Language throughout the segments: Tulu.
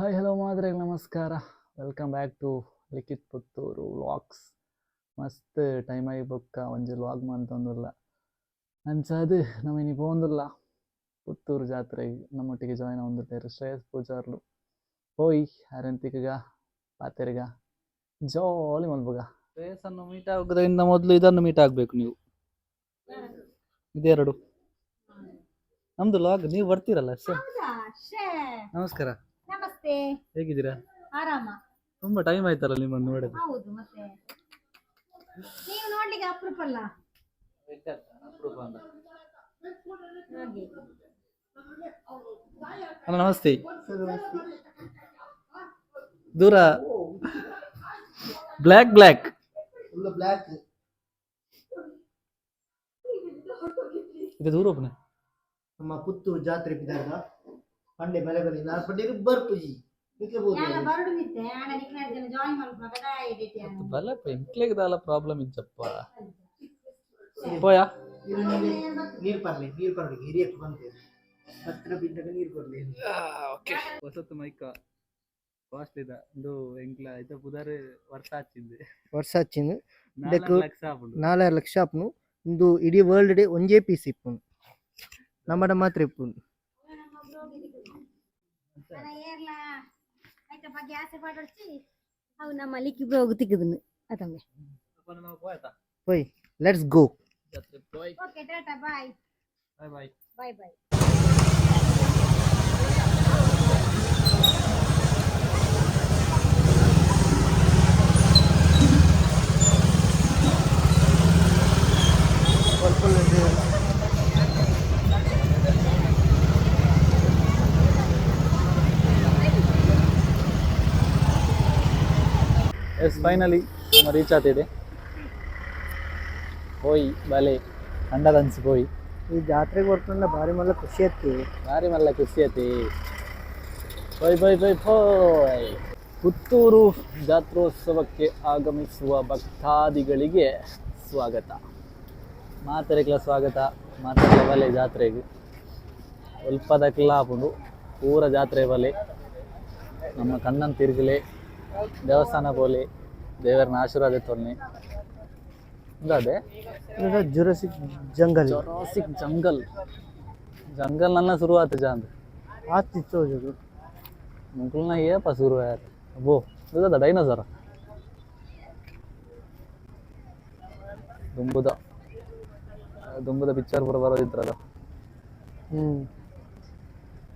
ಹಾಯ್, ಹಲೋ, ಮಾತ್ರೆಗ್ ನಮಸ್ಕಾರ. Welcome back to Likhith Puttur vlogs. ಮಸ್ತ್ ಟೈಮ್ ಆಗಿ ಬೊಕ್ಕ ಒಂಜಿ ವ್ಲಾಗ್ ಮಂತೊಂದುಲ್ಲ. ಅಂಚಾದ್ ನಮ ಇನಿ ಪೋವೊಂದುಲ್ಲ ಪುತ್ತೂರು ಜಾತ್ರೆಗ್. ನಮ್ಮೊಟ್ಟಿಗೆ ಜಾಯ್ನ್ ಆವೊಂದುಲ್ಲೆರ್ ಶ್ರೇಯಸ್ ಪೂಜಾರ್ಲು. ಪೋಯಿ ಅರೆನ್ ತಿಕ್ಕುಗ, ಪಾತೆರ್ಗ, ಜಾಲಿ ಮಲ್ಪುಗ. ಶ್ರೇಯಸ್ ಅನ್ನು ಮೀಟ್ ಆಗುವುದರಿಂದ ಮೊದಲು ಇದನ್ನು ಮೀಟ್ ಆಗಬೇಕು ನೀವು. ಇದೆರಡು ನಮ್ದು ವ್ಲಾಗ್. ನೀವು ಬರ್ತೀರಲ್ಲ ಅಷ್ಟೇ. ಹೌದಾ? ಶ್ರೇ. ನಮಸ್ಕಾರ. ನಮಸ್ತೆ. ಹೇಗಿದ್ದೀರಾ? ಆರಾಮ. ತುಂಬಾ ಟೈಮ್ ಆಯ್ತಲ್ಲ ನಿಮ್ಮನ್ನು ನೋಡದೆ. ಹೌದು, ಮತ್ತೆ ನೀವು ನೋಡ್ಲಿಕ್ಕೆ ಅಪರೂಪ ಅಲ್ಲ. ಹಾಗೆ. ಅಣ್ಣ, ನಮಸ್ತೆ. ದೂರ ಬ್ಲ್ಯಾಕ್ ಬ್ಲ್ಯಾಕ್. Full black. ಇದು ದೂರ ಒಬ್ಬನೇ. ನಮ್ಮ ಪುತ್ತೂರು ಜಾತ್ರೆ ಬಿದ್ದಾಗ ಪಂಡೆ ಬಲೆ ಬಲೆ ನಾನು ಪಂಡೆ ಬರ್ಪುಜಿ ನಿಕ್ಕೆ ಬೋದು. ಯಾಲ ಬರಡು ಮಿತ್ತೆ ಆಣ ನಿಕ್ನ ಜನ ಜಾಯಿನ್ ಮಲ್ಪುನ ಕದಾಯ ಎಡಿಟ್. ಬಲಪ್ಪ, ಎಂಕ್ಲೆಗ್ ದಾಲ ಪ್ರಾಬ್ಲಮ್ ಇಜ್ಜಪ್ಪ. ಪೋಯಾ. ನೀರು ಪರ್ಲಿ, ನೀರು ಪರ್ಲಿ, ಹಿರಿಯಕ್ಕೆ ಬಂತೆ ಹತ್ತಿರ ಬಿದ್ದಾಗ ನೀರು ಕೊರ್ಲಿ. ಹೊಸತು ಮೈಕ ಕಾಸ್ಟ್ಲಿ ಇಂದು ಎಂಕ್ಲ ಐತ ಪುದರ್ ವರ್ಷ ಹಚ್ಚಿಂದೆ. ವರ್ಷ ಹಚ್ಚಿಂದು. ನಾಲ್ಕು ಲಕ್ಷ ಆಪುಂಡು. 4.5 ಲಕ್ಷ ಆಪುನು. ಇಂದು ಇಡೀ ವರ್ಲ್ಡ್ ಡೇ ಒಂಜೇ ಪೀಸ್ ಇಪ್ಪುನು, ನಮ್ಮಡ ಮಾತ್ರ ಇಪ್ಪುನು. ಏರ್ಲ ಆಯ್ತಪ್ಪ, ಗ್ಯಾಸ್ ಪಾಡೊಡ್ಚಿ ಅವು ನಮ್ಮ ಲಿಕ್ಕಿ ಬ್ರೋಗು ತಿಕ್ಕುದುನು ಅತಂಗೆ. ಅಪ್ಪ, ನಾವು ಪೋಯತಾ? ಪೋಯ್, let's go. ಜಾತ್ರೆ ಪೋಯ್. Okay, tata, bye. Bye bye. Bye bye. Yes, finally ನಮ್ಮ ರೀಚ್ ಆತಿದೆ. ಹೋಯ್ ಬಲೆ ಕಂಡದಂಚಿ ಪೋಯ್. ಈ ಜಾತ್ರೆಗೆ ಬರ್ಕೊಂಡ ಭಾರಿ ಮಲ್ಲ ಖುಷಿ ಆಗ್ತೀವಿ. ಭಾರಿ ಮಲ್ಲ ಖುಷಿ ಆತಿ. Bye bye bye ಪೋಯ್. ಪುತ್ತೂರು ಜಾತ್ರೋತ್ಸವಕ್ಕೆ ಆಗಮಿಸುವ ಭಕ್ತಾದಿಗಳಿಗೆ ಸ್ವಾಗತ, ಮಾತೆರೆಗ್ಲ ಸ್ವಾಗತ. ಮಾತೆರೆಗ್ಲ ಬಲೆ ಜಾತ್ರೆಗೆ. ಒಲ್ಪದಕ್ಲ ಆಪುಂಡು ಪೂರ ಜಾತ್ರೆ. ಬಲೆ ನಮ್ಮ ಕಣ್ಣನ್ ತಿರುಗಲೆ, ದೇವಸ್ಥಾನ ಪೋಲೆ, ದೇವರನ ಆಶೀರ್ವಾದ ತೊನ್ನೆ. ಅದೇ. Jurassic jungle. Jurassic jungle. Jungle ನನ್ನ ಶುರು ಆತು ಜಾಂದ್. ಆತಿ ತೋಜುದು. ಮುಕುಲ್ನ ಏಪ ಶುರು ಆಯ್ತು. ಅಬ್ಬೋ, ಇದು ಡೈನೋಸರ್ ದುಂಬುದ ದುಂಬುದ ಪಿಕ್ಚರ್ ಪೂರ ಬರೋದಿತ್ರದ.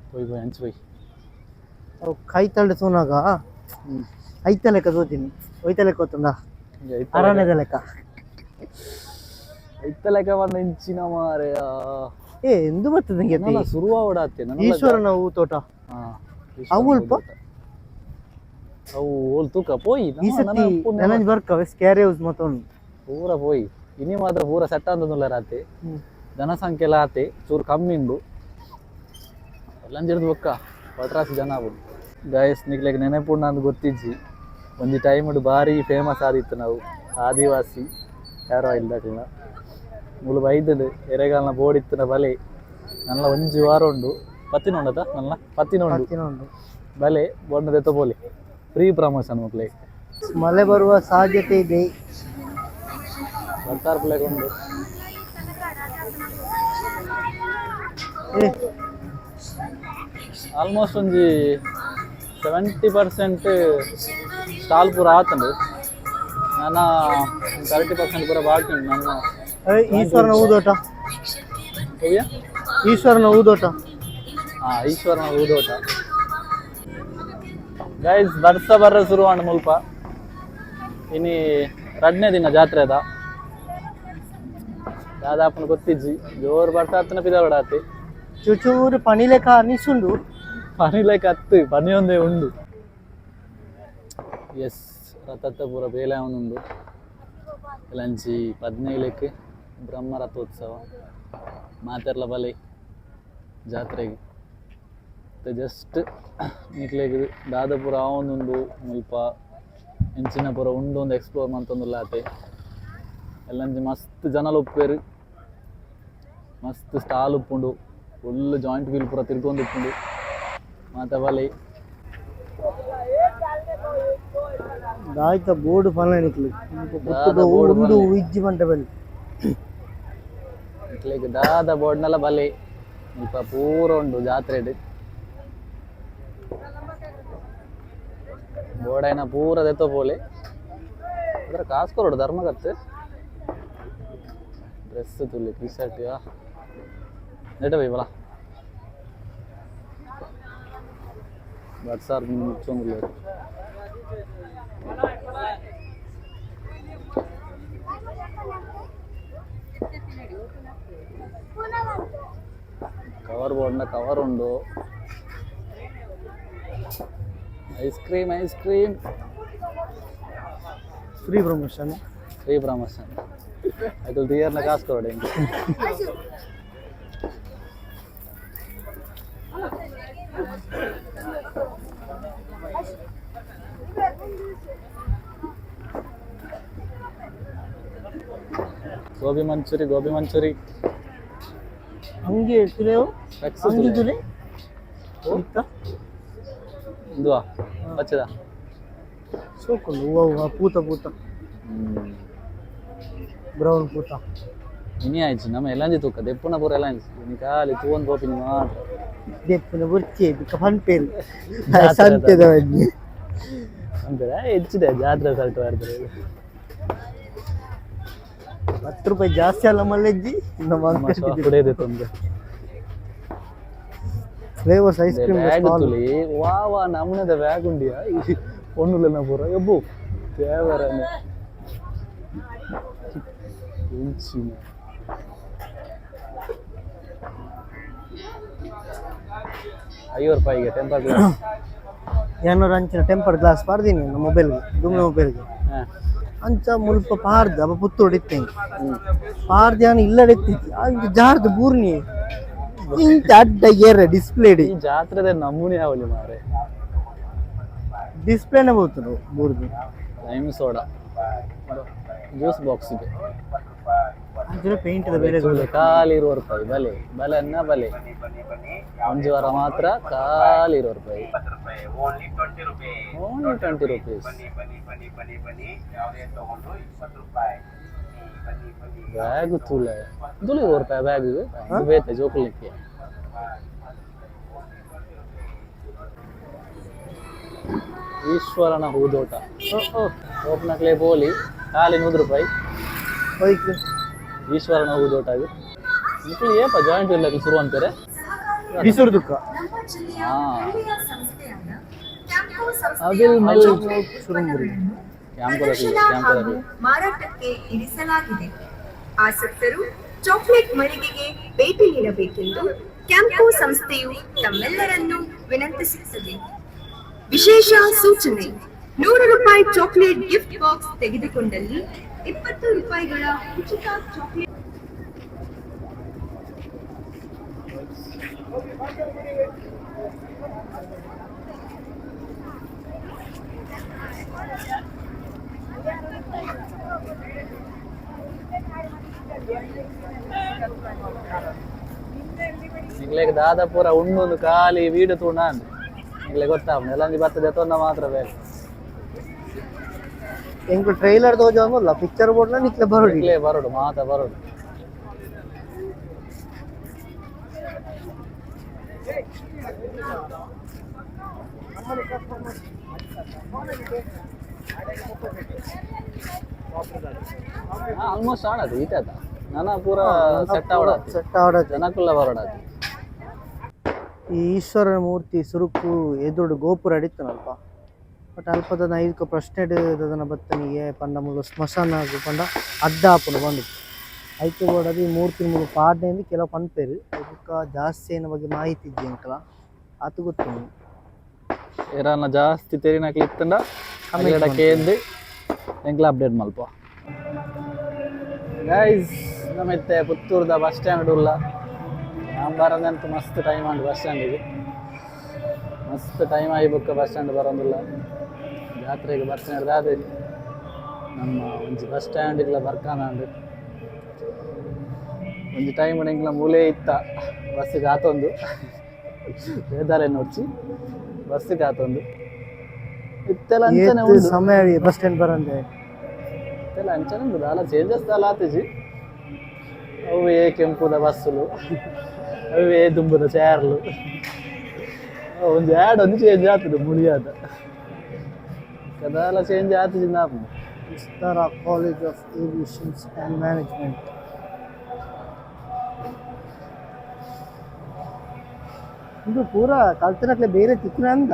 ಪೋಯ್ ಪೋಯ್, ಅಂಚು ಪೋಯ್. ಅವು ಕೈ ತಳ್ಳಿ ತೂನಾಗ ಐತ ಲೆಕ್ಕ ತೋತೀನಿ, ಒಯ್ತ ಲೆಕ್ಕ ಗೊತ್ತುಂಡ, ಅರಣ್ಯದ ಲೆಕ್ಕ. ಐತ ಲೆಕ್ಕ ಬಂದ ಇಂಚಿನ ಮಾರೆಯ. ಏ, ಎಂದು ಬರ್ತದೆ ನಿಂಗೆ? ನನ್ನ ಶುರುವಾವಡಾತೆ. ಈಶ್ವರನ ಹೂ ತೋಟ. ಅವು ಅಲ್ಪ? ಅವು ಓಲ್ ತೂಕ ಪೋಯಿ. ಈ ಸತಿ ನನಂಜ್ ಬರ್ಕವೆ ಸ್ಕ್ಯಾರಿ ಹೌಸ್ ಮತ್ತೊಂದು. ಪೂರ ಪೋಯಿ. ಇನಿ ಮಾತ್ರ ಪೂರ ಸೆಟ್ ಆಂದೊಂದುಲ್ಲ ರಾತೆ. ಜನಸಂಖ್ಯೆ ಎಲ್ಲ ಆತೆ, ಚೂರು ಕಮ್ಮಿ ಉಂಡು. ಎಲ್ಲಂಜಿಡ್ದು ಬೊಕ್ಕ ಪಟ್ರಾಸಿ ಜನ ಆಪುಂಡು. ಗಾಯಸ್, ನಿಕ್ಲೆಗ್ ನೆನಪುಂಡು ಅಂದ್ ಗೊತ್ತಿಜ್ಜಿ, ಒಂಜಿ ಟೈಮ್ ಬಾರಿ ಫೇಮಸ್ ಆದಿತ್ತು ನಾವು ಆದಿವಾಸಿ ಹೇರ್ ಆಯಿಲ್ ದಕ್ಲೆನ. ಮೂಲು ಬೈದ್ಂಡ್. ಎರೆಗಾಲ್ನ ಬೋರ್ಡ್ ಇತ್ತಿನ ಬಲೆ. ನನ್ನ ಒಂಜಿ ವಾರ ಉಂಡು, ಪತ್ತಿನ ಉಂಡತ, ನನ್ನ ಪತ್ತಿನ ಉಂಡು. ಪತ್ತಿನ ಉಂಡು. ಬಲೆ, ಬೊಂಡ ದೆತ್ತ ಪೋಲೆ. ಫ್ರೀ ಪ್ರಮೋಷನ್ ಮಕ್ಳಿಗೆ. ಮಳೆ ಬರುವ ಸಾಧ್ಯತೆ ಇದೆ. ಬರ್ತಾರ ಉಂಡು. ಏ. ಆಲ್ಮೋಸ್ಟ್ ಒಂಜಿ 70% ಸ್ಟಾಲ್ ಪೂರ ಆತುಂಡು. ನನ 30% ಪೂರ ಬಾಕಿ ಉಂಡು ನನ್ನ. ಏ, ಈಶ್ವರನ ಹೂದೋಟ. ಹೋಗ್ಯಾ? ಈಶ್ವರನ ಹೂದೋಟ. ಹಾ, ಈಶ್ವರನ ಹೂದೋಟ. ಗೈಸ್, ಬರ್ಸ ಬರ್ರ ಶುರು ಆಂಡ್ ಮುಲ್ಪ. ಇನಿ ರಡ್ನೇ ದಿನ ಜಾತ್ರೆದ. ದಾದಾಪನ ಗೊತ್ತಿಜ್ಜಿ, ಜೋರು ಬರ್ಸ ಆತನ ಪಿದವಡಾತಿ. ಚೂಚೂರು ಪನಿ ಲೆಕ್ಕ ಅನಿಸುಂಡು. ಪನಿ ಲೈಕ್ ಅತ್ತು, ಪನಿ ಒಂದೇ ಉಂಡು. ಎಸ್, ರಥತ್ತ ಪೂರ ಬೇಲೆ ಉಂಡು. ಲಂಚಿ 17ಕ್ಕೆ ಬ್ರಹ್ಮ ರಥೋತ್ಸವ. ಮಾತೆರ್ಲ ಬಲೆ ಜಾತ್ರೆಗೆ. ಜಸ್ಟ್ ನಿಕ್ಲೆಗ್ ದಾದ ಪೂರ ಆವೊಂದುಂಡು ಮುಲ್ಪ, ಎಂಚಿನ ಪೂರ ಉಂಡು ಒಂದು ಎಕ್ಸ್ಪ್ಲೋರ್ ಮಂತೊಂದುಲ್ಲ ಆತೆ. ಎಲ್ಲಂಜಿ ಮಸ್ತ್ ಜನಲ ಉಪ್ಪೇರು, ಮಸ್ತ್ ಸ್ಟಾಲ್ ಉಪ್ಪುಂಡು, ಫುಲ್ ಜಾಯಿಂಟ್ ವೀಲ್ ಪೂರ ತಿರ್ಗೊಂದು ಉಪ್ಪುಂಡು. ಮಾತ ಬಲೆ. ದಾಯ್ತ ಬೋರ್ಡ್ ಫಲ ನಿಕ್ಲು. ದಾದ ಬೋರ್ಡ್. ಉಂದು ಇಜ್ಜಿ ಪಂಟ ಬಲ್ಲಿ. ಇಕ್ಲೆಗ್ ದಾದ ಬೋರ್ಡ್ನಲ ಬಲೆ, ಮುಲ್ಪ ಪೂರ ಉಂಡು ಜಾತ್ರೆಡ್. ಬೋರ್ಡೈನ ಪೂರ ದೆತ್ತೋ ಪೋಲೆ. ಅದರ ಕಾಸು ಕೊರಡು ಧರ್ಮಕರ್ತ. ಡ್ರೆಸ್ ತುಲಿ, ಟಿ ಶರ್ಟ್ ಯಾ ನೆಟ ಬೈ ಬಲ. ಬಟ್ ಸಾರ್ ಮುಚ್ಚೊಂದುಲ್ಲೆರ್. ಕವರ್ ಬೋರ್ಡ್ನ ಕವರ್ ಉಂಡು. Ice cream, ice cream. Free promotion. Free promotion. ಅಕುಲು ದಿಯರ್ನ ಕಾಸು ಕೊರಡು ಎಂಕ್. ಗೋಬಿ ಮಂಚೂರಿ, ಗೋಬಿ ಮಂಚೂರಿ. ಅಂಗಿ ತುಲೆ. ಸ್ಪೆಕ್ಸ್. ಅಂಗಿ ತುಲೆ ಇತ್ತ. ಇಂದುವಾ ಬಚ್ಚದ. ಸೋಕೊಂಡು ಹೂವ ಹೂವ ಪೂತ ಪೂತ ಬ್ರೌನ್ ಪೂತ. ಇನಿ ಆಯ್ತು ನಮ್ಮ ಎಲ್ಲಂಜಿ ತೂಕ ದೆಪ್ಪುನ ಪೂರ ಎಲ್ಲಂಜಿ. ಇನಿ ಖಾಲಿ ತೂವೊಂದು ಪೋಪಿನಿ ಮಾತ್ರ. ದೆಪ್ಪುನ ಬುರ್ಚಿ ಬಿಕ್ಕ ಪನ್ಪೇರು. ಜಾತ್ರೆದ. ಸಂತೆದ ಬನ್ನಿ. ಅಂತಾರೆ ಹೆಚ್ಚಿದೆ ಜಾತ್ರೆ ಸಲ್ಟ್ ಬರ್ತಾರೆ. 10 ರೂಪಾಯಿ ಜಾಸ್ತಿ ಅಲ್ಲ ಮಲ್ಲೆಜ್ಜಿ ನಮ್ಮ. ನಮ್ಮ ಶಾಪ್ ಇದೆ ತೊಂದ್ರೆ. Flavours ice cream. Bag ತುಲಿ, ವಾ ವಾ, ನಮ್ಮನೆದ ಬ್ಯಾಗ್ ಉಂಡಿಯ ಒಣ್ಣುಲೆನ ಪೂರ ಎಬ್ಬು ದೇವರನೆ ಇಂಚಿನ. 50 ರೂಪಾಯಿಗೆ ಟೆಂಪರ್ ಗ್ಲಾಸ್. ಏನೋರು ಅಂಚಿನ ಟೆಂಪರ್ ಗ್ಲಾಸ್ ಪಾರ್ದೀನಿ ನಮ್ಮ ಮೊಬೈಲ್ಗೆ, ದುಮ್ನ ಮೊಬೈಲ್ಗೆ. ಅಂಚ ಮುಲ್ಪ ಪಾರ್ದ್ ಅವ ಪುತ್ತೂರು ಇತ್ತೆ. ಪಾರ್ದ್ ಯಾನ್ ಇಲ್ಲಡೆ ಇತ್ತಿತ್ತು ಅಂಚ ಜಾರ್ದ್ ಬೂರ್ನಿ ಇಂಚ ಅಡ್ಡ ಏರ ಡಿಸ್ಪ್ಲೇ. ಈ ಜಾತ್ರೆದ ನಮೂನೆ ಯಾವಲಿ ಮಾರೆ. ಡಿಸ್ಪ್ಲೇನೆ ಬೋತುಂಡು ಬೂರ್ದು. Lime soda, juice box ಇದೆ. ಅಂಚಿನ ಪೇಂಟ್ ಬೇರೆ. ಖಾಲಿ 20 ರೂಪಾಯಿ. ಬಲೆ ಬಲೆ ಅನ್ನ ಬಲೆ. ಒಂಜಿ ವಾರ ಮಾತ್ರ ಖಾಲಿ 20 ರೂಪಾಯಿ. Only 20 rupees. ಬ್ಯಾಗ್ ತೂಲೆ ತುಲೆ, 20 ರೂಪಾಯಿ ಬ್ಯಾಗ್ ಬೇತೆ ಜೋಕುಲಿಕ್ಕೆ. ಈಶ್ವರನ ಹೂದೋಟ ಓಪನಕ್ಲೆ ಬೋಲಿ, ಖಾಲಿ 100 ರೂಪಾಯಿ. ಹೋಯ್ತು. ಈಶ್ವರನ ಹೂದೋಟ ಅದು. ಮಕ್ಕಳು ಏಪ ಜಾಯಿಂಟ್ ಇಲ್ಲ ಶುರು ಅಂತಾರೆ. ಬಿಸುರು ದುಃಖ. ಹಾ, ಅವಿಲ್ ಮಲ್. ಸುರುಂಗುರಿ. ಕ್ಯಾಂಪದ ಕ್ಯಾಂಪದ. ಮಾರಾಟಕ್ಕೆ ಇರಿಸಲಾಗಿದೆ. ಆಸಕ್ತರು ಚಾಕ್ಲೇಟ್ ಮಳಿಗೆಗೆ ಭೇಟಿ ನೀಡಬೇಕೆಂದು ಕ್ಯಾಂಪೋ ಸಂಸ್ಥೆಯು ತಮ್ಮೆಲ್ಲರನ್ನೂ ವಿನಂತಿಸುತ್ತದೆ. ವಿಶೇಷ ಸೂಚನೆ: 100 ರೂಪಾಯಿ ಚಾಕ್ಲೇಟ್ ಗಿಫ್ಟ್ ಬಾಕ್ಸ್ ತೆಗೆದುಕೊಂಡಲ್ಲಿ 20 ರೂಪಾಯಿಗಳ ಉಚಿತ ಚಾಕ್ಲೇಟ್. ನಿಗ್ಲೇಗ್ ದಾದ ಪೂರ ಉಣ್ಣೊಂದು ಖಾಲಿ ವೀಡು ತೂಣ ಅಂದ್ ನಿಗ್ಲೆ ಗೊತ್ತಾಪುಂಡು. ಎಲ್ಲಂಜಿ ಬರ್ತದೆ ತೊಂದ ಮಾತ್ರ ಬೇರೆ. ಎಂಕು ಟ್ರೈಲರ್ ತೋಜ ಒಂದಲ್ಲ ಪಿಕ್ಚರ್ ಬೋರ್ಡ್ ನಿಕ್ಲೆ ಬರೋಡಿ. ನಿಗ್ಲೆ ಬರೋಡು, ಮಾತ ಬರೋಡು. ಆಲ್ಮೋಸ್ಟ್ ಆಡದು ಈತ ನಾನ ಪೂರ ಸೆಟ್ ಆವಡಾತಿ. ಸೆಟ್ ಆವಡಾತಿ. ಜನಕುಲ್ಲ ಬರೋಡಾತಿ. ಈ ಈಶ್ವರನ ಮೂರ್ತಿ ಸುರುಕು ಎದುರುಡು ಗೋಪುರ ಅಡಿತ್ತನಲ್ಪ. ಬಟ್ ಅಲ್ಪದ ಐದಕ್ಕೆ ಪ್ರಶ್ನೆ ದದನ ಬತ್ತನಿಗೆ ಪಂಡ ಮುಲು ಸ್ಮಶಾನ ಪಂಡ ಅಡ್ಡ ಆಪುಂಡು ಬಂದು ಐತು ಬೋಡದು ಈ ಮೂರ್ತಿ ಮುಲು ಪಾಡ್ನೆಂದು ಕೆಲವು ಪನ್ಪೇರು. ಬೊಕ್ಕ ಜಾಸ್ತಿ ಏನ ಬಗ್ಗೆ ಮಾಹಿತಿ ಇಜ್ಜಿ ಎಂಕಲ, ಆತು ಗೊತ್ತುಂಡು. ಏರಾನ ಜಾಸ್ತಿ ತೆರಿನಕ್ಲು ಇತ್ತಂಡ ಅಗ್ಲೆಡ ಕೇಂದ್ ಎಂಕ್ಲ ಅಪ್ಡೇಟ್ ಮಲ್ಪ. ಗೈಸ್, ನಮ್ಮಿತ್ತೆ ಪುತ್ತೂರ್ದ ಬಸ್ ಸ್ಟ್ಯಾಂಡ್ ಉಲ್ಲ. ನಾನು ಬರೋದಂತೂ ಮಸ್ತ್ ಟೈಮ್ ಆಂಡ್ ಬಸ್ ಸ್ಟ್ಯಾಂಡಿಗೆ. ಮಸ್ತ್ ಟೈಮ್ ಆಯಿ ಬೊಕ್ಕ ಬಸ್ ಸ್ಟ್ಯಾಂಡ್ ಬರೋದಿಲ್ಲ. ಜಾತ್ರೆಗೆ ಬಸ್ ಸ್ಟ್ಯಾಂಡ್ ನಮ್ಮ ಒಂಜಿ ಬಸ್ ಸ್ಟ್ಯಾಂಡಿಗ್ಲ ಬರ್ಕಾನಾಂಡ್. ಒಂಜಿ ಟೈಮ್ ಎಂಕ್ಲ ಮೂಲೆ ಇತ್ತ ಬಸ್ಸಿಗೆ ಆತೊಂದು ಬೇದಾರೆ ನೋಡ್ಚಿ ಬಸ್ಸಿಗೆ ಆತೊಂದು. ಇತ್ತೆಲ್ಲ ಅಂಚನೆ ಉಂಡು. ಸಮಯ ಬಸ್ ಸ್ಟ್ಯಾಂಡ್ ಬರಂದೆ. ಇತ್ತೆಲ್ಲ ಅಂಚನೆ ಉಂಡು, ದಾಲ ಚೇಂಜಸ್ ದಾಲ ಆತಿಜಿ. ಅವೇ ಕೆಂಪುದ ಬಸ್ಸುಲು, ಅವೇ ದುಂಬುದ ಚೇರ್ಲು. ಒಂಜಿ ಆ್ಯಡ್ ಒಂಜಿ ಚೇಂಜ್ ಆತದೆ ಮುಳಿಯಾದ ಕದಾಲ change ಆತಿಜಿ ನಾಪುಂಡು. Vistara College of Aviations and Management. ಇದು ಪೂರಾ ಕಲ್ತಿನಕ್ಲೆ ಬೇರೆ ತಿಕ್ಕುನ ಅಂದ.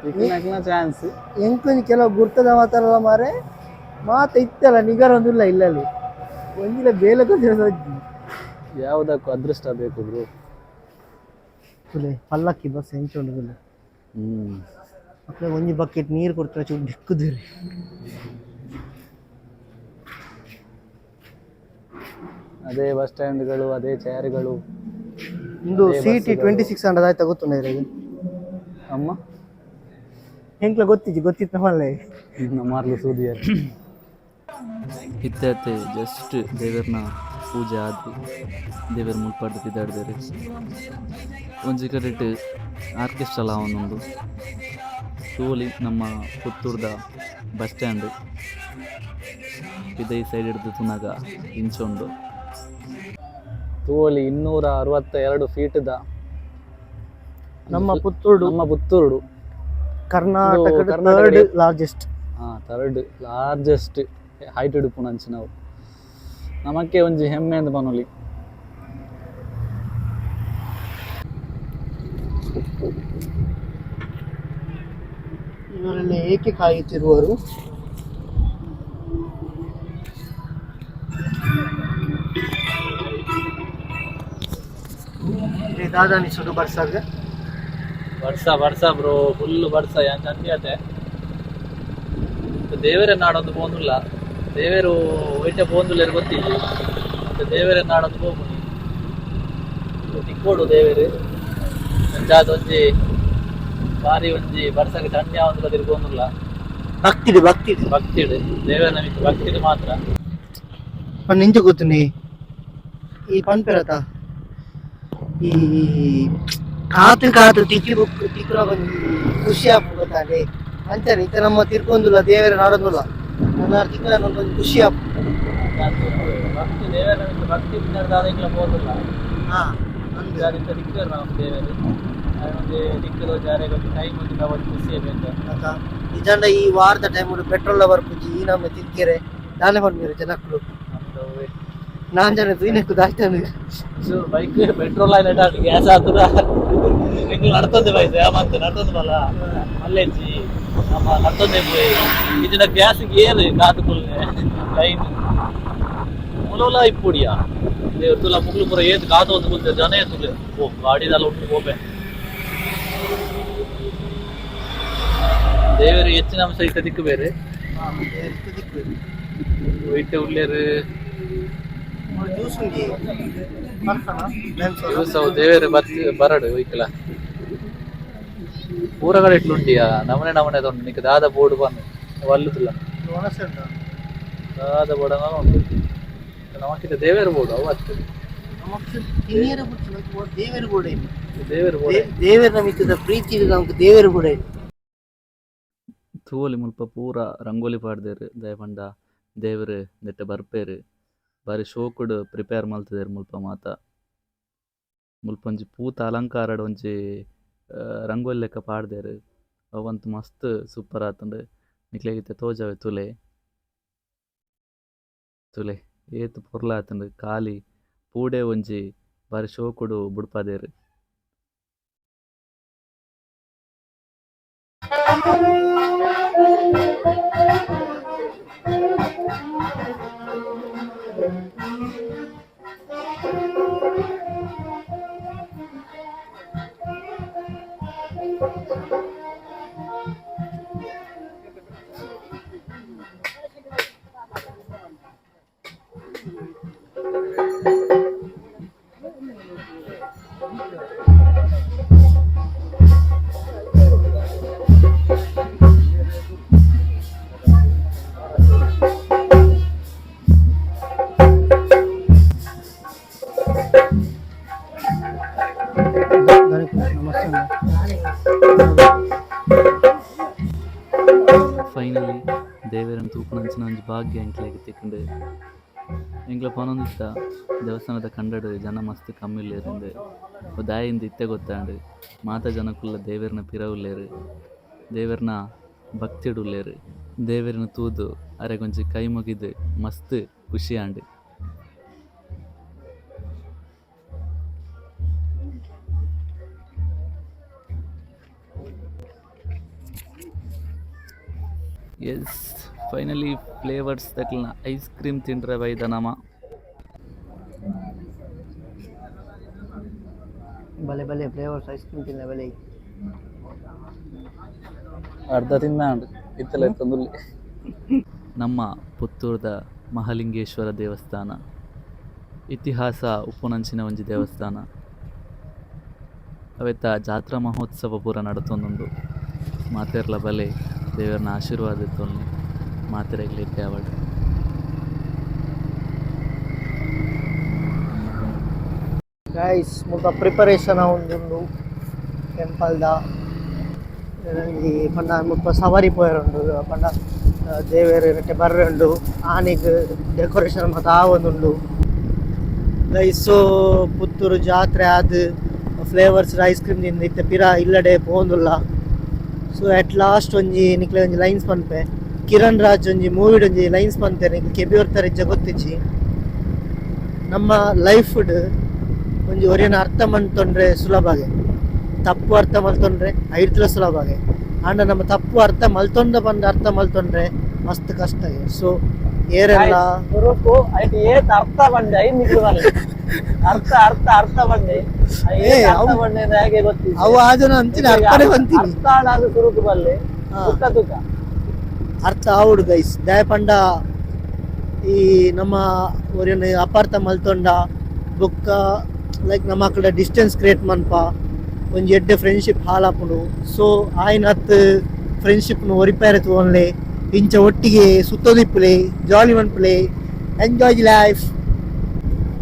ತಿಕ್ಕಿನಕ್ನ ಚಾನ್ಸ್. ಎಂಕೊಂಜಿ ಕೆಲವು ಗುರ್ತದ ಮಾತಾರಲ್ಲ ಮಾರೆ, ಮಾತ ಇತ್ತಲ್ಲ ನಿಗರೊಂದಿಲ್ಲ ಇಲ್ಲಲ್ಲಿ ಒಂಜಿಲ ಬೇಲೆ ಸಜ್ಜಿ. ಯಾವುದಕ್ಕೂ ಅದೃಷ್ಟ ಬೇಕು ಬ್ರೋ. ತುಲೆ ಪಲ್ಲಕ್ಕಿ ಬಸ್ ಎಂಚ ಉಂಡು ತುಲೆ. ಹ್ಮ್. ಅಕ್ಲೆ ಒಂಜಿ ಬಕೆಟ್ ನೀರು ಕೊಡ್ತಾರೆ, ಚೂರು ದಿಕ್ಕುದಿರಿ. ಅದೇ ಬಸ್ ಸ್ಟ್ಯಾಂಡ್ಗಳು, ಅದೇ ಚೇರ್ಗಳು. ಇಂದು ಸಿಟಿ 2600 ಆಯ್ತಾ ಗೊತ್ತುಂಡ ಇರಗೆ? ಅಮ್ಮ. ಎಂಕ್ಲ ಗೊತ್ತಿಜ್ಜಿ, ಗೊತ್ತಿತ್ತು ನಮ್ಮಲ್ಲೇ. ನಮ್ಮರ್ಲು ಸೂದಿಯರ್ ಇತ್ತೆ ಜಸ್ಟ್ ದೇವರ್ನ ಪೂಜೆ ಆದ್ ದೇವರ್ ಮುಲ್ಪಾಡ್ದು ಪಿದಾಡ್ದೇರು. ಒಂಜಿ ಕಡೆಟ್ ಆರ್ಕೆಸ್ಟ್ರಾ ಒಂದೊಂದು ತೋಲಿ. ನಮ್ಮ ಪುತ್ತೂರ್ದ ಬಸ್ ಸ್ಟ್ಯಾಂಡ್ ಪಿದೈ ಸೈಡ್ ಹಿಡ್ದು ತುನಗ ಇಂಚ ಉಂಡು ತೋಲಿ. 262 ಫೀಟ್ದ ನಮ್ಮ ಪುತ್ತೂರು. ನಮ್ಮ ಪುತ್ತೂರುಡು. ಕರ್ನಾಟಕದ ಕರ್ನಾಟಕದ ಥರ್ಡ್ ಲಾರ್ಜೆಸ್ಟ್. ಹಾಂ, ಥರ್ಡ್ ಲಾರ್ಜೆಸ್ಟ್ ಹೈಟ್ ಇಡುಪುನ ಅಂಚಿನವು. ನಮಕ್ಕೆ ಒಂಜಿ ಹೆಮ್ಮೆ ಅಂದ್ ಪನೊಲಿ. ಇವರೆಲ್ಲ ಏಕೆ ಕಾಯುತ್ತಿರುವರು? ದಾದಾನಿ ಸುಡು ಬರ್ಸಾಗ. ಬರ್ಸ ಬರ್ಸ ಬ್ರೋ, ಫುಲ್ ಬರ್ಸ. ಯಾನ್ ಚಂಡಿ ಆತೆ. ದೇವರ ನಾಡೊಂದು ಪೋಂದುಲ್ಲ. ದೇವರು ಒಯ್ಟೆ ಪೋಂದುಲ್ಲೆರ್ ಗೊತ್ತಿಲ್ಲ. ಮತ್ತೆ ದೇವರ ನಾಡೊಂದು ಪೋಪುನಿ ತಿಕ್ಕೋಡು ದೇವರು. ಅಂಚಾದ್ ಒಂಜಿ ಬಾರಿ ಒಂಜಿ ಬರ್ಸಗ್ ಚಂಡಿ ಆವೊಂದುಲ್ಲ, ತಿರ್ಗೊಂದುಲ್ಲ. ಭಕ್ತಿಡು ಭಕ್ತಿಡು. ಭಕ್ತಿಡ್, ದೇವರ ನಮಿಕ್ ಭಕ್ತಿಡ್ ಮಾತ್ರ. ನಿಂಚ ಗೊತ್ತುನಿ ಈ ಪನ್ಪೆರತ ಈ ಕಾತು ಕಾತು ತಿಕ್ಕಿ ಬುಕ್ ತಿಕ್ಕುನ ಒಂಜಿ ಖುಷಿ ಆಪು ಗೊತ್ತಾಂಡೆ. ಅಂಚನೆ ಇತ್ತೆ ನಮ್ಮ ತಿರ್ಕೊಂದುಲ್ಲ, ದೇವರ ನಾಡೊಂದುಲ್ಲ, ನನ್ನ ತಿಕ್ಕುನ ಒಂಜಿ ಖುಷಿ ಆಪು. ಭಕ್ತಿ, ದೇವರ ನಮಿಕ್ ಭಕ್ತಿ ದಾದ ಪೋಂದುಲ್ಲ. ಹಾ. ಇಂತ ತಿಕ್ಕರು ನಾವು ದೇವರು ಒಂಜಿ ತಿಕ್ಕಲು ಜಾರಿಗೆ ಒಂಜಿ ಟೈಮ್ ಒಂಜಿ ನಾವು ಒಂಜಿ ಖುಷಿ ಬೇಕು. ನಿಜಾಂಡ ಈ ವಾರದ ಟೈಮ್ ಪೆಟ್ರೋಲ್ ಬರ್ಪುಜಿ. ಈ ನಮ್ಮ ತಿಕ್ಕಿರೆ ದಾನೆ ಪನ್ಪೆರ್ ಜನಕ್ಕುಲು? ನಮ್ದು ನಾನ್ ಜನ ತೂಯಿನಕ್ಕು ದಾಸ್ತಾನು. ಬೈಕ್ ಪೆಟ್ರೋಲ್ ಆಯ್ಲಟ ಗ್ಯಾಸ್ ಆತದ. ಎಂಕುಲು ನಡ್ತೊಂದೆ ಬೈಸ್ ಯಾಮಂತ ನಡ್ತೊಂದು ಬಲ್ಲ ಮಲ್ಲೆಜ್ಜಿ ನಮ್ಮ ನಡ್ತೊಂದೆ ಪೋಯಿ. ಇಜಿನ ಗ್ಯಾಸ್ ಏರು ಕಾತು ಕುಲ್ನೆ ಲೈನ್ ಮೂಲೋಲ ಇಪ್ಪುಡಿಯ ದೇವ್ರ ತುಲ ಮುಗ್ಲು ಪೂರ ಏತ್ ಕಾತು ಒಂದು ಕುಲ್ತೆ ಜನ ಏತುಲೆ. ಓ ಗಾಡಿದಲ್ಲ ಉಂಟು ಹೋಪೆ. ದೇವರು ಹೆಚ್ಚಿನ ಅಂಶ ಇತ್ತ ದಿಕ್ಕು ಬೇರೆ ಇಟ್ಟೆ ಉಳ್ಳೇರು. ಜ್ಯೂಸ್ ಉಂಡಿ. ದಿವಸ ದೇವೇರು ಬತ್ ಬರಡು ಒಯ್ಕಲ. ಪೂರಗಡೆ ಇಟ್ಲುಂಡಿಯಾ ನಮನೆ ನಮನೆ ಉಂಟು. ನಿಕ್ ದಾದ ಬೋರ್ಡ್ ಬಂದು ವಲ್ಲುದಿಲ್ಲ. ದಾದ ಬೋರ್ಡ್ ಉಂಟು ನಮಕಿತ ದೇವೇರು ಬೋರ್ಡು ಅವು ಅತ್ತು. ದೇವರು ಕೂಡ ಇಲ್ಲ. ದೇವೇರು ಬೋರ್ಡ್. ದೇವರ ನಮಿತದ ಪ್ರೀತಿ ನಮ್ಗೆ ದೇವರು ಕೂಡ ಇಲ್ಲ. ತೂವೊಲಿ ಮುಲ್ಪ ಪೂರ ರಂಗೋಲಿ ಪಾಡ್ದೆರ್. ದಾಯೆ ಪಂಡ ದೇವೆರ್ ನೆಟ್ಟ್ ಬರ್ಪೆರ್. ಬಾರಿ ಶೋಕುಡು ಪ್ರಿಪೇರ್ ಮಲ್ತ್ದೆರ್ ಮುಲ್ಪ ಮಾತ. ಮುಲ್ಪ ಒಂಜಿ ಪೂತ ಅಲಂಕಾರಡ್ ಒಂಜಿ ರಂಗೋಲಿ ಲೆಕ್ಕ ಪಾಡ್ದೆರ್. ಅವಂತು ಮಸ್ತ್ ಸೂಪರ್ ಆತುಂಡು. ನಿಕ್ಲೆಗ್ ಇತ್ತೆ ತೋಜಾವೆ, ತೂಲೆ ತೂಲೆ ಏತ್ ಪೊರ್ಲಾತುಂಡು. ಖಾಲಿ ಪೂಡೆ ಒಂಜಿ ಬಾರಿ ಶೋಕುಡು ಬುಡ್ಪಾದೆರ್. ನಮಸ್ತೆ. ತೂಪುನಂಚಿನ ಒಂಜಿ ಭಾಗ್ಯ ಎಂಕ್ಲೆಗ್ ತಿಕ್ಕುಂಡು. ಎಂಕ್ಲ ಪನೊಂದಿತ್ತ ದೇವಸ್ಥಾನದ ಕಂಡಡ್ ಜನ ಮಸ್ತ್ ಕಮ್ಮಿ ಉಲ್ಲೆರಿಂದ್. ದಾಯೆಂದ್ ಇತ್ತೆ ಗೊತ್ತಾಂಡ್. ಮಾತ ಜನಕುಲ್ಲ ದೇವೆರ್ನ ಪಿರ ಉಲ್ಲೆರ್. ದೇವೆರ್ನ ಭಕ್ತಿಡ್ ಉಲ್ಲೆರ್. ದೇವೆರ್ನ ತೂದು ಅರೆಗೊಂಜಿ ಕೈ ಮುಗಿದ್ ಮಸ್ತ್ ಖುಷಿ ಆಂಡ್. ಎಸ್, ಫೈನಲಿ ಫ್ಲೇವರ್ಸ್ ದಕ್ಲೆನ ಐಸ್ ಕ್ರೀಮ್ ತಿಂಡ್ರೆ ಬೈದ ನಮ. ಬಲೆ ಬಲೆ, ಫ್ಲೇವರ್ಸ್ ಐಸ್ ಕ್ರೀಮ್ ತಿನ್ನ ಬಲೆ. ಅರ್ಧ ತಿಂದಾಂಡ್, ಇತ್ತಲ ಎತ್ತೊಂದುಲ್ಲೆ. ನಮ್ಮ ಪುತ್ತೂರ್ದ ಮಹಾಲಿಂಗೇಶ್ವರ ದೇವಸ್ಥಾನ ಇತಿಹಾಸ ಉಪ್ಪುನಂಚಿನ ಒಂಜಿ ದೇವಸ್ಥಾನ. ಅವೆತ ಜಾತ್ರಾ ಮಹೋತ್ಸವ ಪೂರ ನಡತೊಂದುಂಡು. ಮಾತೆರ್ಲ ಬಲೆ, ದೇವೆರ್ನ ಆಶೀರ್ವಾದ ದೆತ್ತೊನ್ಲೆ. ಮಾತೆರೆಗ್ಲ ಎಡ್ಡೆ ಆವಡ್. ಗೈಸ್, ಮುಲ್ಪ ಪ್ರಿಪರೇಷನ್ ಆವೊಂದುಂಡು ಟೆಂಪಲ್ದ. ಒಂಜಿ ಪಂಡ ಮುಲ್ಪ ಸವಾರಿ ಪೋಯೆರುಂಡು. ಪಂಡ ದೇವೆರ್ ನೆಟೆ ಬರ್ರೆ ಉಂಡು. ಆನಿಗ್ ಡೆಕೋರೇಷನ್ ಮಾತ ಆವೊಂದುಂಡು ಗೈಸ್. ಸೊ ಪುತ್ತೂರು ಜಾತ್ರೆ ಆದ್, ಫ್ಲೇವರ್ಸ್ ಐಸ್ ಕ್ರೀಮ್ ತಿಂದು, ಇತ್ತೆ ಪಿರ ಇಲ್ಲಡೆ ಪೋವೊಂದುಲ್ಲ. ಸೊ ಅಟ್ ಲಾಸ್ಟ್ ಒಂಜಿ ನಿಕ್ಲೆ ಒಂಜಿ ಲೈನ್ಸ್ ಪನ್ಪೆ. ಕಿರಣ್ ರಾಜ್ ಒಂಜಿ ಮೂವಿಡ್ ಒಂಜಿ ಲೈನ್ಸ್ ಪನ್ತೆರ್. ನಿಕ್ಲೆ ಕೆಬಿ ಒರ್ತರ ಇಜ್ಜ ಗೊತ್ತಿಜ್ಜಿ. ನಮ್ಮ ಲೈಫ್ ಒಂಜಿ ಒರಿಯನ ಅರ್ಥ ಮಲ್ತೊಂಡ್ರೆ ಸುಲಭಗೆ, ತಪ್ಪು ಅರ್ಥ ಮಲ್ತೊಂಡ್ರೆ ಐಟ್ಲ ಸುಲಭಗೆ. ಆಂಡ ನಮ್ಮ ತಪ್ಪು ಅರ್ಥ ಮಲ್ತೊಂಡ ಪಂಡ ಅರ್ಥ ಮಲ್ತೊಂಡ್ರೆ ಮಸ್ತ್ ಕಷ್ಟ. ಸೊ ಏರೆಲ್ಲ ಸುರುಕು ಐಟ್ ಏತ್ ಅರ್ಥ ಬಂಡೆ, ಐನ್ ನಿಕ್ಲು ಬಲ್ಲೆ. ಅರ್ಥ ಅರ್ಥ ಅರ್ಥ ಬಂಡೆ. ಏ, ಅರ್ಥ ಬಂಡೆ ಹೇಗೆ ಗೊತ್ತಿಲ್ಲ. ಅವು ಆಜನ ಅಂಚಿನ ಅರ್ಥನೇ ಬಂತೀನಿ. ಅರ್ಥ ಆದ ಸುರುಕು ಬಲ್ಲೆ. ತುಕ್ಕ ತುಕ್ಕ. ಅರ್ಥ ಆವೊಡು ಗೈಸ್. ದಾಯ ಪಂಡ ಈ ನಮ್ಮ ಒರಿಯನ್ ಅಪಾರ್ಥ ಮಲ್ತೊಂಡ ಬೊಕ್ಕ ಲೈಕ್ ನಮ್ಮ ಅಕಡೆ ಡಿಸ್ಟೆನ್ಸ್ ಕ್ರಿಯೇಟ್ ಮನ್ಪ, ಒಂಜಿ ಎಡ್ಡೆ ಫ್ರೆಂಡ್ಶಿಪ್ ಹಾಳಾಪುಂಡು. ಸೊ ಆಯ್ನತ್ ಫ್ರೆಂಡ್ಶಿಪ್ನು ಒರಿಪೇರೆ ತೂವೊನ್ಲೆ. ಇಂಚ ಒಟ್ಟಿಗೆ ಸುತ್ತೋದಿಪ್ಪುಲೆ, ಜಾಲಿ ಮನ್ಪುಲೆ, ಎಂಜಾಯ್ ಲೈಫ್.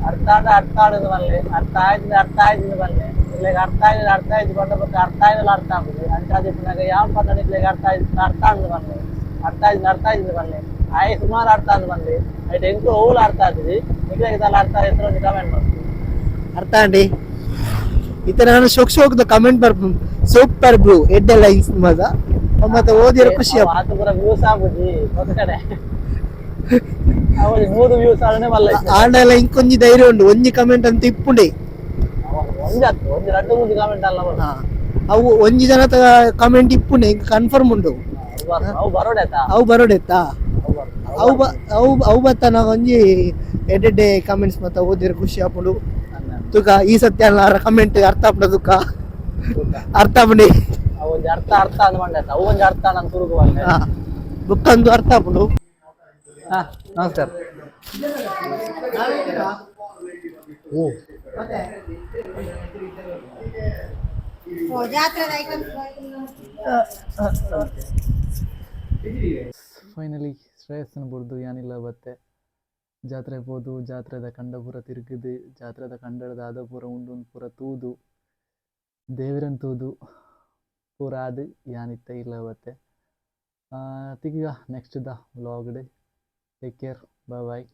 ಅರ್ಥ ಆದ ಅರ್ಥ ಆಡೋದು ಬಲ್ಲೆ, ಅರ್ಥ ಆಯ್ತು ಅರ್ಥ ಆಯ್ತು ಬಲ್ಲೆ. ಇಲ್ಲೆಗ್ ಅರ್ಥ ಆಯ್ತು ಅರ್ಥ ಆಯ್ತು ಬಂಡ ಬೊಕ್ಕ ಅರ್ಥ ಆಯ್ತು ಅರ್ಥ ಆಗುದು. ಅಂಚಾದ ಇಪ್ಪುನಗ ಯಾವ ಪದ ನಿಕ್ಲೆಗ್ ಅರ್ಥ ಆಯ್ತು ಅರ್ಥ ಆಂದ್ ಬಲ್ಲೆ, ಅರ್ಥ ಆಯ್ತು ಅರ್ಥ ಆಯ್ತು ಬಲ್ಲೆ. ಆಯ್ ಸುಮಾರು ಅರ್ಥ ಆಂದ್ ಬಲ್ಲೆ. ಐಟ್ ಎಂಕು ಓಲ್ ಅರ್ಥ ಆತದೆ, ನಿಕ್ಲೆಗ್ ದಾಲ ಅರ್ಥ ಆಯ್ತು ಒಂಜಿ ಕಮೆಂಟ್ ಮಲ್ಪು. ಅರ್ಥ ಆಂಡಿ. ಇತ್ತೆ ನಾನು ಶೋಕ್ ಶೋಕ್ದ ಕಮೆಂಟ್ ಬರ್ಪು, ಸೂಪರ್ ಬ್ರೂ, ಎಡ್ಡೆ ಲೈನ್ಸ್ ಮದ ಮತ್ತೆ ಓದಿರೋ ಖುಷಿ. ಅವು ಆತು ಪೂರ ವ್ಯೂಸ್ ಆಪುಜಿ ಒಂದ್ ಕಡೆ. ಅವು 100 ವ್ಯೂಸ್ ಆಡನೆ ಮಲ್ಲ. ಆಂಡಲ ಇಂಕೊಂಜಿ ಧೈರ್ಯ ಉಂಡು, ಒಂಜಿ ಕಮೆಂಟ್ ಅಂತ ಇಪ್ಪುಂಡೆ. ಒಂಜಿ ಅತ್ತು, ಒಂಜಿ ರಡ್ಡ್ ಮೂಜಿ ಕಮೆಂಟ್ ಅಲ್ಲ ಬರು. ಅವು ಒಂಜಿ ಜನತ ಕಮೆಂಟ್ ಇಪ್ಪುಂಡೆ, ಕನ್ಫರ್ಮ್ ಉಂಡು. ಅವು ಬರೋಡೆ ಆತಾ. ಅವು ಬರೋಡೆತ್ತಾ. ಅವು ಬರೋ. ಅವು ಅವು ಅವು ಬತ್ತನ ಒಂಜಿ ಎಡ್ಡೆಡ್ಡೆ ಕಮೆಂಟ್ಸ್ ಮತ್ತೆ ಓದಿರೋ ಖುಷಿ ಆಪುಂಡು. ತುಕ ಈ ಸತ್ಯ ಅಲ್ಲ ಕಮೆಂಟ್ ಅರ್ಥ ಆಪುಂಡ. ತುಕ ಅರ್ಥ ಆಪುಂಡೆ. ಅವು ಒಂಜಿ ಅರ್ಥ ಅರ್ಥ ಅಂದ್ ಮಂಡೆ ಅವು ಒಂಜಿ ಅರ್ಥ ನನ್ ಸುರುಕು ಬಲ್ಲೆ. ಬುಕ್ಕಂದು ಅರ್ಥ ಆಪುಂಡು. ಹಾ, ನಮಸ್ಕಾರ. ಓ. ಜಾತ್ರೆ ಐಟಮ್ಸ್. ಫೈನಲಿ ಶ್ರೇಯಸ್ಸನ ಬುಡ್ದು ಯಾನಿಲ್ಲ ಬತ್ತೆ. ಜಾತ್ರೆಗೆ ಪೋದು, ಜಾತ್ರೆದ ಕಂಡ ಪೂರ ತಿರುಗಿದು, ಜಾತ್ರೆದ ಕಂಡದ ಆದ ಪೂರ ಉಂಡು ಪೂರ ತೂದು, ದೇವರನ್ ತೂದು ಪೂರ ಆದ್ ಯಾನಿತ್ತ ಇಲ್ಲ ಬತ್ತೆ. ತಿಕ್ಗ ನೆಕ್ಸ್ಟ್ the ವ್ಲಾಗ್ಡ್. Take care, bye boy.